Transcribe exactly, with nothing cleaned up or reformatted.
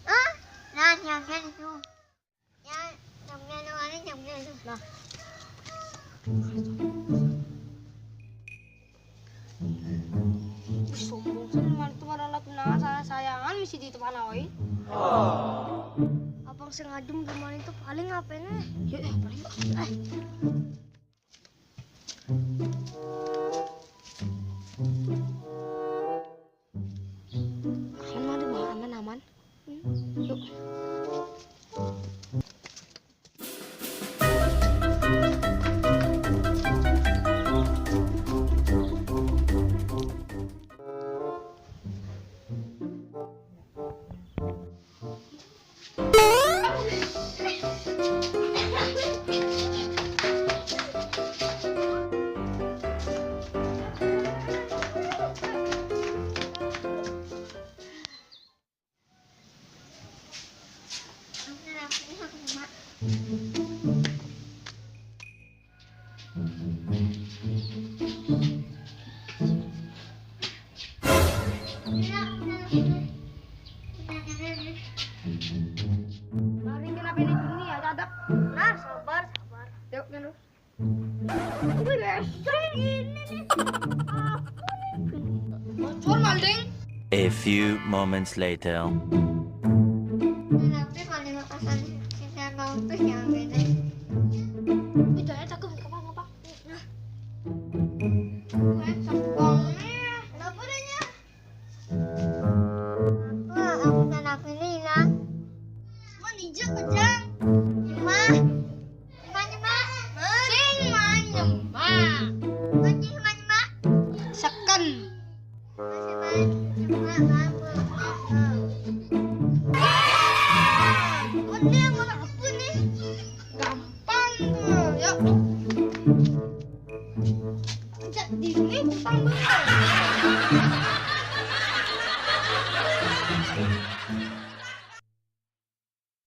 Ah, nah, nyamnya itu. Ya, nyamnya itu, ada nyamnya itu. Nah. Ih, sombong sih, mana itu mana alat nah, saya sayangan mesti di tempat nawai. Abang sengaja gimana itu paling apa ini? Ya, eh, paling. Eh. Aman, aman, aman, aman. Yuk. Mari kita pilih dunia, cakep. Nah, sabar, sabar. Yuk, kan lu. Wih, besar ini nih. Aku nih. Bocor, maling. A few moments later. Tapi kalau lima pasang kita mau tuh yang beda. Itu aja cakep, ngapa, ngapa? Nah. Gue cakep nih. Kenapa adanya? Apa aku tanah pilih lah? Mana hijau kejang? Lima. Lima, lima. Sing manyema. Sing manyema. Seken. Masih banyak. Lima, lima, lima. Ini yang mana aku nih? Gampang tuh. Yuk. Cak, di sini tambah.